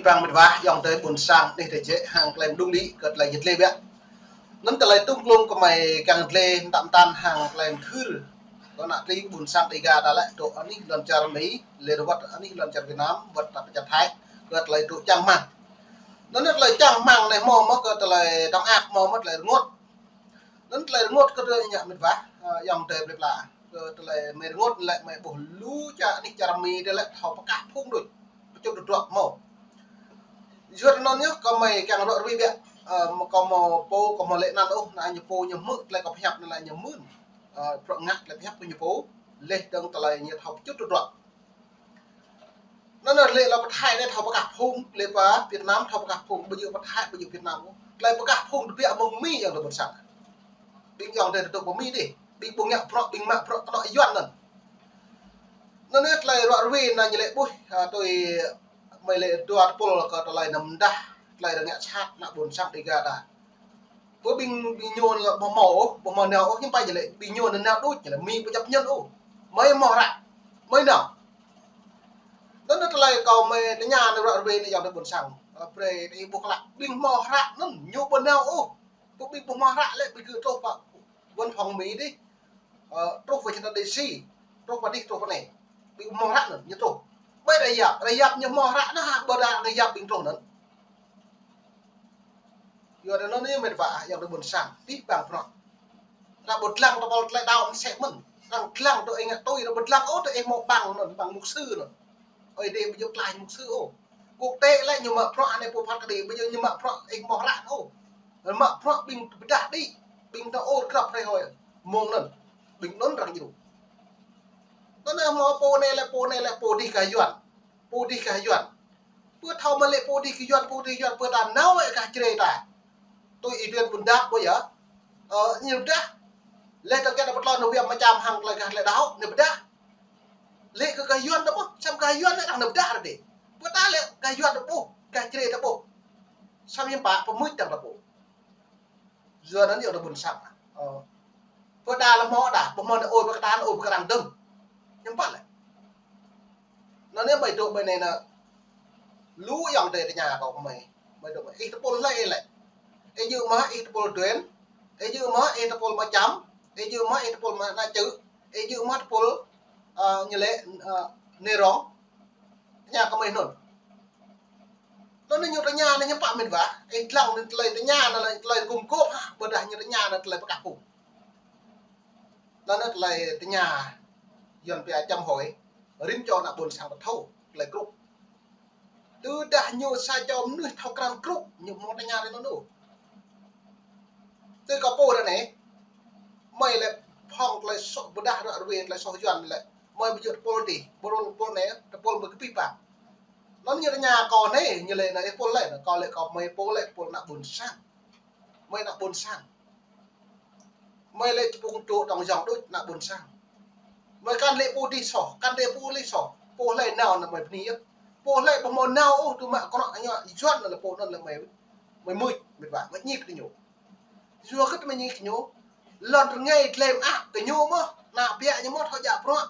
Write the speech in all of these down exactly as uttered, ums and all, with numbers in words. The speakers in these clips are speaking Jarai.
Păng mĭt wa, ayŏng adơi ƀuôn sang, anih tơjĕ hăng tơlơi mơđung đĭ kơ tơlơi jĕ tơlơi biă. Anŭn tơlơi tŭ klung kơ mơi kiăng tơlơi mơtam mơtam hăng tơlơi mơthưr kơ ană tring ƀuôn sang Dega ta lĕ truh anih lŏn čar Mi, lĕ wăt anih lŏn čar Việt Nam, wăt ta pơčah Thái, kơ tơlơi truh čang rơmang. Anŭn tơlơi čang rơmang anai hmâo mơ̆ kơ tơlơi tơnap, hmâo mơ̆ tơlơi rơngot. Anŭn tơlơi rơngot kơ tơlơi ñă mĭt wa, ơ, ayŏng adơi plơi pla. Kơ tơlơi mơi rơngot lĕ mơi ƀuh lu čar anih čar Mi tơlơi thâo pơkah phung đôč. Pơčut tơdruă hmâo. Yua anŭn yơh kơ mơi kiăng ră ruai biă, ơ, kơ hmâo pô, kơ hmâo lĕ anăn ôh, anai ñu pô ñu hmư̆ tơlơi kâo pơhiăp anai lĕ ñu mưn. Ơ, prŏng ngă tơlơi pơhiăp kơ ñu pô, lĕ dơ̆ng tơlơi ñu thâo pơčut tơdruă. Anŭn lĕ lŏ pơ Thái anai thâo pơkah phung, lĕ pơ Việt Nam thâo pơkah phung, ƀu djơ̆ pơ Thái, ƀu djơ̆ Việt Nam. Tơlơi pơkah phung tơbiă mơ̆ng Mi ayŏng adơi ƀuôn sang. Ƀing ayŏng adơi tơtŭ pơ Mi dih, ƀing ƀu ngă bruă, ƀing mă bruă kơnŏ Yuan anŭn. Anŭn tơlơi ră ruai anai ñu lĕ ƀuh, ơ, tui mơi lĕ dua tơpul kơ tơlơi anăm mơdah, tơlơi rơngiă sat ană ƀuôn sang Dega ta. Ƀu ƀing, ƀing ñu lĕ ƀu hmâo ôh, ƀu hmâo nao ôh, hiư̆m pă ñu lĕ, ƀing ñu nao đôč ñu lĕ, Mi ƀu djăp ñŭn ôh. Mơi hmâo hră, mơi nao. Anŭn tơlơi kâo mơi tơña anai ră ruai anai ayŏng adơi ƀuôn sang. Ơ, brơi tơ ih ƀuh klă, ƀing hmâo hră anŭn ñu ƀu nao ôh. Ƀu ƀing ƀu hmâo hră lĕ ƀing gơ̆ truh pơ văn phòng Mi dih. Ơ, truh pơ Washington D C, truh pơ dih, truh pơ anai. Ƀing hmâo hră anŭn ñu truh. Ƀơi rơyap, rơyap ñu hmâo hră anŭn hă, ƀơi rơyap ƀing truh anŭn. Yua anŭn yơh mĭt wa, ayŏng adơi ƀuôn sang, abih bang bruă. Ră ƀu lăng tơpul tơlơi đaŏ mơsĕ mơ̆n. Ră lăng tơ ih ngă tui, ră ƀu lăng ôh tơ ih hmâo bằng anŭn, bằng mục sư anŭn. Ơi Adai ƀu djơ̆ tơlơi mục sư ôh. Quốc tế lĕ ñu mă bruă anai pô phat kơđi, ƀu djơ̆ ñu mă bruă ih hmâo hră ôh. Mă bruă ƀing pơdah đĭ, ƀing ta ôr krăp hrơi hơi. Mơ̆ng anŭn, ƀing anŭn arăng djru. Anŭn hmâo pô anai lĕ, pô anai lĕ, pô dih gah Yuan. Pô dih gah Yuan. Pơ thâo mă lĕ pô dih gah Yuan, pô dih Yuan, pơ ta nao wĕ gah Jrai ta. Tui ih duen ƀun dap ƀu yơh. Ơ, ñu pơdah. Lĕ tơkĕt pơtlon nao wĕ mơčam hăng tơlơi gah tơlơi đaŏ, ñu pơdah. Lĕ kơ gah Yuan ta ƀuh, samơ̆ gah Yuan lĕ arăng nao pơdah ră dih. Pơ ta lĕ gah Yuan ta ƀuh, gah Jrai ta ƀuh. Samơ̆ hiư̆m pă pơmưč arăng ta ƀuh. Yua anŭn yơh ană ƀuôn sang. Ơ. Pơ đa lĕ hmâo đa, ƀu hmâo anai ôh pơ kơtang, ôh pơ kơtang dơ̆ng. Hiư̆m pă lĕ. Anŭn yơh mơi dŏ ƀơi anai anŭn. Lu ayŏng adơi tơña kâo kơ mơi. Mơi dŏ ƀơi. Ih tơpul hlơi lĕ. Ih djơ̆ mơ̆ ih tơpul duen. Ih djơ̆ mơ̆ ih tơpul mơčam. Ih djơ̆ mơ̆ ih tơpul mơnă čư̆. Ih djơ̆ mơ̆ tơpul, ơ, ñu lĕ, ơ, Nai Rong. Tơña kơ mơi anŭn. Anŭn ñu tơña anai hiư̆m pă mĭt wa. Ih lăng anai tơlơi tơña anai lĕ tơlơi gum gôp hă. Ƀôdah ñu tơña anai tơlơi pơkah phung. Anŭn tơlơi tơña Yuan pia chăm hỏi. Rĭm čô ană ƀuôn sang ƀu thâo tơlơi krŭ. Tơdah ñu sa čô mơnuih thâo krăn krŭ, ñu hmâo tơña ră anŭn ôh. Tui kâo pô ră anai, mơi lĕ phŏng tơlơi soh ƀôdah ră ruai tơlơi soh Yuan lĕ. Mơi ƀu djơ̆ tơpul dih, ƀu run tơpul anai, tơpul mơi kơ pih pă. Anŭn ñu tơña kâo anai, ñu lĕ anai tơpul lĕ, kâo lĕ kâo mơi pô lĕ tơpul ană ƀuôn sang. Mơi ană ƀuôn sang. Mơi lĕ čơpŭng tŭ tŏng yŏng đôč ană ƀuôn sang. Mơi kăn lĕ pô dih soh, kăn lĕ pô dih soh. Pô hlơi nao anŭn mơi bơni yơh. Pô hlơi ƀu hmâo nao ôh tŭ mă kơnŏ ñu Yuan anŭn lĕ pô anŭn lĕ mơi, mơi mưč, mĭt wa, mơi ñik kơ ñu. Yua hơget mơi ñik kơ ñu. Lŏn rơngai tơlơi mơak kơ ñu mơ̆, ană ƀiă ñu mơ̆ thâo djă bruă.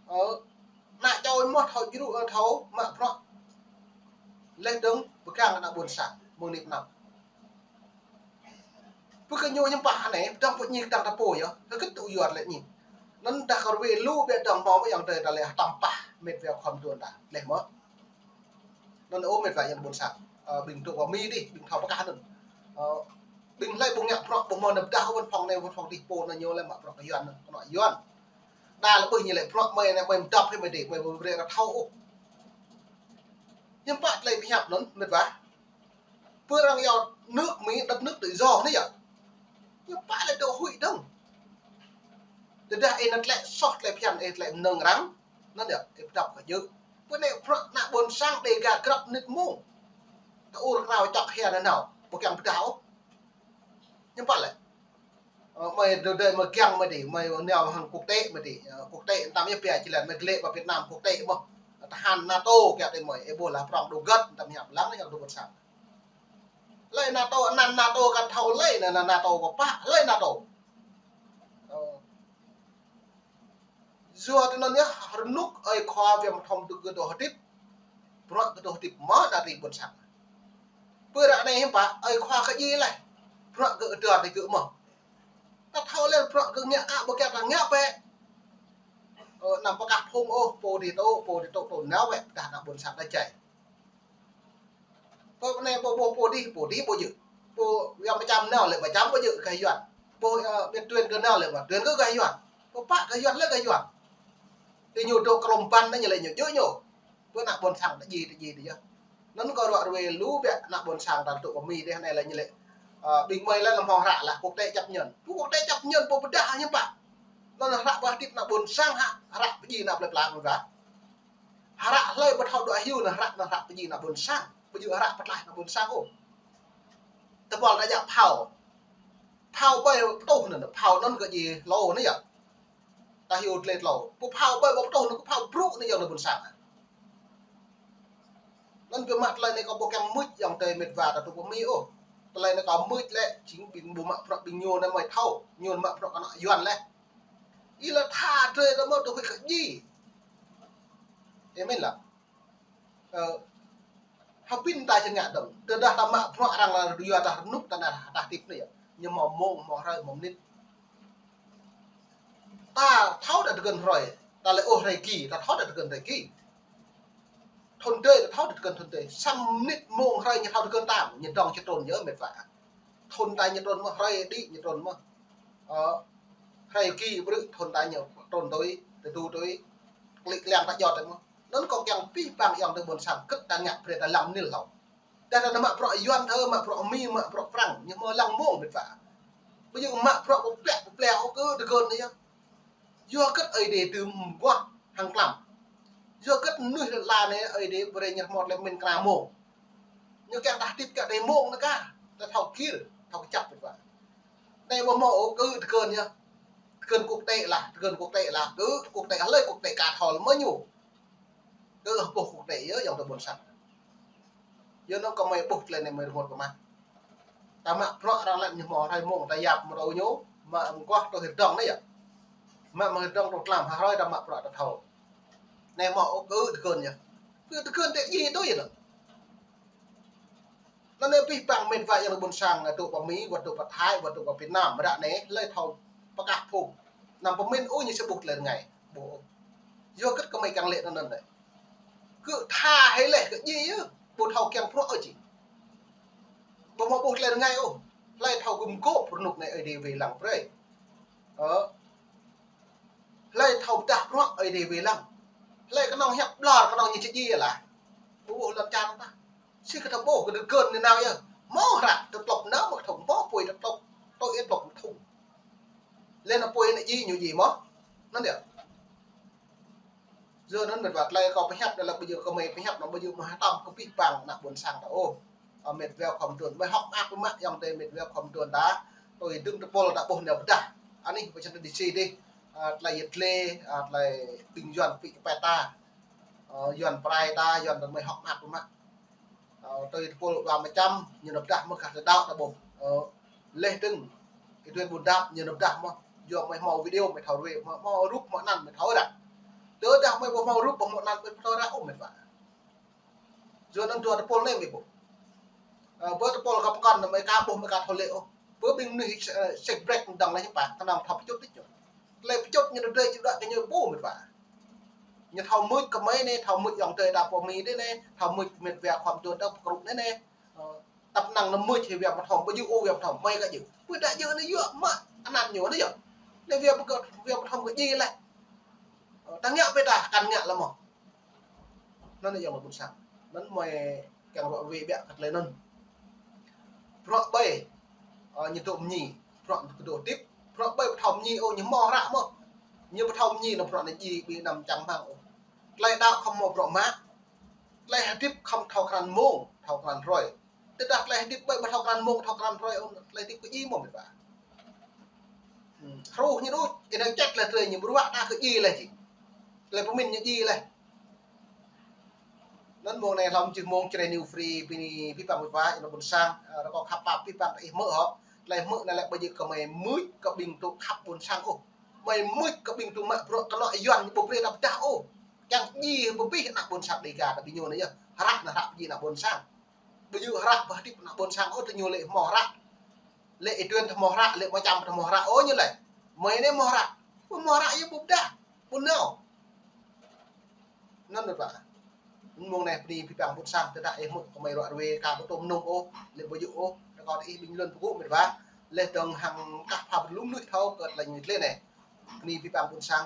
Ơ, ană čô mơ̆ thâo djru, ơ, thâo mă bruă. Leh dơ̆ng pơgang ană ƀuôn sang, mơ̆ng anai pơ anăp. Pơ kơ ñu hiư̆m pă anai, dơ̆ng pơ ñik dơ̆ng ta pô yơh, hơget tŭ Yuan lĕ ñik. Anŭn dah kơ ruai lu biă dơ̆ng hmâo mơ̆ ayŏng adơi ta lĕ hơtăm pah, mĕt wa khŏm tuan ta, leh mơ̆. Anŭn ơ mĕt wa ayŏng ƀuôn sang. Ơ, ƀing tŭ pơ Mi dih, ƀing thâo pơkah anŭn. Ơ, ƀing hlơi ƀu ngă bruă, ƀu hmâo anai pơdah văn phòng anai, văn phòng dih pô anŭn ñu lĕ mă bruă kơ Yuan anŭn, kơnŏ Yuan. Đa lĕ ƀuh ñu lĕ bruă mơi anai, mơi mơdăp hĭ mơi dih, mơi ƀu brơi kơ thâo ôh. Hiư̆m pă tơlơi pơhiăp anŭn, mĕt wa. Pơ arăng iâu nước Mỹ, đất nước tự do anai yơh. Hiư̆m pă lĕ dŏ huĭ dơ̆ng. Tơdah ih anŭn tơlơi soh tơlơi phiăn, ih tơlơi mơnơ̆ng arăng. Anŭn yơh, ih pơdăp kơ djơ̆. Pơ anai bruă ană ƀuôn sang Dega grăp nit mông. Tơ ur krao čŏk hia nanao, ƀu kiăng pơdah ôh. Hiư̆m pă lĕ. Ơ, mơi dŏ dơi mơi kiăng mơi dih, mơi nao hăng quốc tế mơi dih. Ơ, quốc tế tăm yơh pia či lĕ mơi glĕ pơ Việt Nam quốc tế mơ̆. Tơhan NATO kiăng dih mơi, ih ƀuh lah prŏng dŏ gơ̆t, tăm hiăp lăng anai yơh dŏ ƀôn sang. Hlơi NATO, anăn NATO kăn thâo hlơi, anăn NATO pơpă, hlơi NATO. Ơ. Yua tơ anŭn yơh, rơnŭk ơi khua viêm thông tơ gơ̆ dŏ hơdip. Bruă kơ tŏ hơdip mơ̆ đa tui ƀôn sang. Pơ ră anai hiư̆m pă, ơi khua kơ djai laih. Bruă kơ tơdơi tui kơ mơ̆. Ta thâo lĕ bruă kơ ngă kơ ƀu kiăng ta ngă bĕ. Ơ, anăm pơkah phung ôh, pô dih tŏ, pô dih tŏ, tŏ nao bĕ, pơdah ană ƀôn sang ta jai. Pô anai pô, pô, pô dih, pô dih pô djơ̆. Pô Yuăn mơčăm nao lĕ mơčăm pô djơ̆ gah Yuăn. Pô, ơ, Việt Tuyên kơ nao lĕ Việt Tuyên kơ gah Yuăn. Pô pă gah Yuăn lĕ gah Yuăn. Tui ñu dŏ krôm păn anai ñu lĕ ñu djơ̆ ñu. Pơ ană ƀôn sang ta djai, ta djai, ta djai. Anŭn kơ ruă ruê lu biă ană ƀôn sang ta tŏ pơ Mi dih anai lĕ ñu lĕ. Ơ, ƀing mơi lĕ lăm hŏng hră lah quốc tế chấp nhận. Pô quốc tế chấp nhận pô pơdah hiư̆m pă. Anŭn hră pơhơdip ană ƀôn sang hă, hră pơdjai ană plơi pla mơ̆ gah. Hră hlơi ƀu thâo dŏ hyu anŭn hră, anŭn hră pơdjai ană ƀôn sang. Ƀu djơ̆ hră pơtlaih ană ƀôn sang ôh. Tơpul ta djă phao. Phao ƀơi pơtuh anŭn, phao anŭn kơ djai hlô anai yơh. Ta hyu tơlơi hlô. Pô phao ƀơi pơtuh anŭn kơ phao brŭ anai yơh ană ƀôn sang. Anŭn biă mă tơlơi anai kâo ƀu kiăng mưč ayŏng adơi met wa ta tŏ pơ Mi ôh. Tơlơi anai kâo mưč lĕ, jing ƀing ƀu mă bruă ƀing ñu anai mơi thâo. Ñu mă bruă kơ ană Yuăn lĕ. Ih lĕ tha drơi ta mơ̆ tŏ huĭ kơ djai. Amen lah. Ơ, hơbĭn ta či ngă dơ̆ng. Tơdah ta mă bruă arăng lĕ yua ta rơnŭk ta nao ta hơdip anai yơh. Ñu hmâo mông, hmâo hrơi, hmâo mơnit. Ta thâo đa tơgơ̆n hrơi, ta lĕ ôh hrơi ki, ta thâo đa tơgơ̆n hrơi ki. Thŭn tơi, ta thâo đa tơgơ̆n thŭn tơi. Samơ̆ mơnit mông hrơi ñu thâo tơgơ̆n ta, ñu dŏng či trŭn yơh met wa. Thŭn ta ñu trŭn mơ̆, hrơi đĭ ñu trŭn mơ̆. Ơ, hrơi ki brư̆ thŭn ta ñu trŭn tui, tơdu tui, klĭ kliăng ta djŏ tui mơ̆. Anŭn kâo kiăng pih pang ayŏng adơi ƀôn sang kơ̆t ta ngă brơi ta lăng mơnil hlâo. Tơdah ta mă bruă Yuăn thơ, mă bruă Mi, mă bruă Prăng, ñu hmâo lăng mông met wa. Ƀu djơ̆ mă bruă pơplĕ, pơplĕ ôh kơ tơgơ̆n anai yơh. Yua hơget Ơi Adai dưm mơguah hăng tlam. Yua hơget mơnuih lăn ala anai Ơi Adai brơi ñu hmâo tơlơi pơmĭn kơna mông. Ñu kiăng ta hơdip kơ đei mông anai kah, ta thâo gir, thâo kơjăp met wa. Anai ƀu hmâo ôh kơ tơgơ̆n yơh. Tơgơ̆n quốc tế lah, tơgơ̆n quốc tế lah, kơ quốc tế hlơi quốc tế ka thâo lĕ mơ̆ ñu. Kơ ƀuh quốc tế yơh ayŏng adơi ƀôn sang. Yua anŭn kơ mơi ƀuh tơlơi anai mơi rơngot kơ mă. Ta mă bruă arăng lĕ ñu hmâo hrơi mông ta yap mơ̆ rô ñu, mă mơguah tŏ hơdơ̆ng anai yơh. Mă mơ̆ hơdơ̆ng tŏ tlam ha hrơi ta mă bruă ta thâo. Anai hmâo ôh kơ tơgơ̆n yơh. Kơ tơgơ̆n tĕ djai tui yơh anŭn. Anŭn anai pih pang met wa ayŏng adơi ƀôn sang, tŏ pơ Mi, wơ̆t tŏ pơ Thái, wơ̆t tŏ pơ Việt Nam, ră anai hlơi thâo pơkah phung. Anăm pơmĭn ôh ñu či ƀuh tơlơi rơngai. Ƀu ôh. Yua hơget kơ mơi kiăng lĕ anŭn anai. Kơ tha hĭ lĕ kơ djai yơh, ƀu thâo kiăng bruă ôh či. Ƀu hmâo ƀuh tơlơi rơngai ôh. Hlơi thâo gum gôp rơnŭk anai Ơi Adai wai lăng brơi. Ơ. Hlơi thâo pơdah bruă Ơi Adai wai lăng. Hlơi kơnơ̆ng hiăp ƀlŏr kơnơ̆ng ñu či djai lah. Ƀu ƀuh lŏn čar ta. Sĭt kơ ta ƀuh kơ tơgơ̆n anai nao yơh. Hmâo hră tơtlŏk nao mơ̆ kơthŭng, hmâo apui tơtlŏk, tơtlŏk ih tlŏk kơthŭng. Lĕ anŭn apui anai djai ñu djai mơ̆. Anŭn yơh. Yua anŭn met wa tơlơi kâo pơhiăp anai lĕ ƀu djơ̆ kơ mơi pơhiăp anŭn ƀu djơ̆ mơ̆ hơtăm kơ pih pang ană ƀôn sang ta ôh. Ơ, met wa khŏm tŭn. Mơi hŏk mơak mơ̆ ayŏng adơi met wa khŏm tŭn ta. Tui dơ̆ng tơpul ta ƀuh nao pơdah. Anih pơčăn ta dih si dih. Ơ, tơlơi yet lĕ, ơ, tơlơi ƀing Yuăn pĭ kơpĕt ta. Ơ, Yuăn pơrai ta, Yuăn ta mơi hŏk mơak mơ̆. Ơ, tui tơpul wa mơčăm, ñu nao pơdah mơ̆ gah tơdŏ ta ƀuh. Ơ, leh dơ̆ng, ih tui ƀun dap, ñu nao pơdah mơ̆. Yua mơi hmâo video, mơi thâo ruê, hmâo, hmâo rup, hmâo anăn, mơi thâo ră. Tơdah mơi ƀu hmâo rup, ƀu hmâo anăn, mơi thâo ră ôh met wa. Yua anŭn dua tơpul anai mơi ƀuh. Ơ, ƀơi tơpul kơ pơkŏn anai mơi ka ƀuh, mơi ka thâo lĕ ôh. Ƀơi ƀing mơnuih, ơ, sek brek dơ̆ng lĕ hiư̆m pă, kơnơ̆ng thâo pơčŭt đôč ñu. Tơlơi pơčŭt ñu đơđa či đuaĭ kơ ñu ƀuh met wa. Ñu thâo mưč kơ mơi anai, thâo mưč ayŏng adơi ta pơ Mi anai anai, thâo mưč met wa khŏm tŭn ta pơkrŭ anai anai. Ơ, tăp năng anăm mưč hĭ wa pơthom, ƀu djơ̆ ôh wa pơthom, mơi ka djơ̆. Ƀu đa djơ̆ anai yua mă anăn ñu anai yơh. Anai wa pơkơ, wa pơthom kơ djai leh. Ơ, ta ngă bĕ ta, kăn ngă lĕ mơ̆. Anŭn yơh ayŏng adơi ƀôn sang. Anŭn mơi kiăng ruă ruê biă kơ tơlơi anŭn. Bruă ƀơi, ơ, ñu tŏ mơñi, bruă kơ tŏ hơdip, bruă ƀơi pơthâo mơñi ôh, ñu hmâo hră mơ̆. Ñu pơthâo mơñi anŭn bruă anai djai ƀing anăm čang rơmang ôh. Tơlơi đaŏ khŏm hmâo bruă mă. Tơlơi hơdip khŏm thâo krăn mông, thâo krăn hrơi. Tơdah tơlơi hơdip ƀơi ƀu thâo krăn mông, thâo krăn hrơi ôh, tơlơi hơdip kơ djai mơ̆ met wa. Hmm, hruh ñu đôč, ih năng čĕt lĕ tơlơi ñu bruă ta kơ djai leh či. Tơlơi pơmĭn ñu djai leh. Anŭn mông anai hlŏm čih mông Jrai New Free, bơni pih pang met wa, ayŏng adơi ƀôn sang, ơ, rơkâo khăp pap pih pang ih hmư̆ hŏ. Tơlơi hmư̆ anai lĕ ƀu djơ̆ kơ mơi mưč kơ ƀing tŭ khăp ƀôn sang ôh. Mơi mưč kơ ƀing tŭ mă bruă kơ anŏ Yuăn ñu ƀu brơi ta pơdah ôh. Kiăng djai ƀu pih ană ƀôn sang Dêga ta ƀing ñu anai yơh. Hră anŭn hră pơjing ană ƀôn sang. Ƀu djơ̆ hră pơhơdip ană ƀôn sang ôh, tơ ñu lĕ hmâo hră. Lĕ ih tuan tơ hmâo hră, lĕ mơčăm tơ hmâo hră ôh ñu lĕ. Mơi anai hmâo hră. Hmâo hră yơh ƀu pơdah. Ƀu nao. Anŭn mơ̆n ƀă. Mơ̆ng anai bơni abih bang ƀôn sang, tơdah ih mŭt kơ mơi ruă ruê, ka ƀu tŭ mơnŭm ôh, lĕ ƀu djơ̆ ôh, rơkâo ih ƀing lŏn pơgŭ mơ̆n ƀă. Lĕ dơ̆ng hăng kah pha pơlŭm luč thâo kơ tơlơi ñu tlĕ anai. Bơni abih bang ƀôn sang.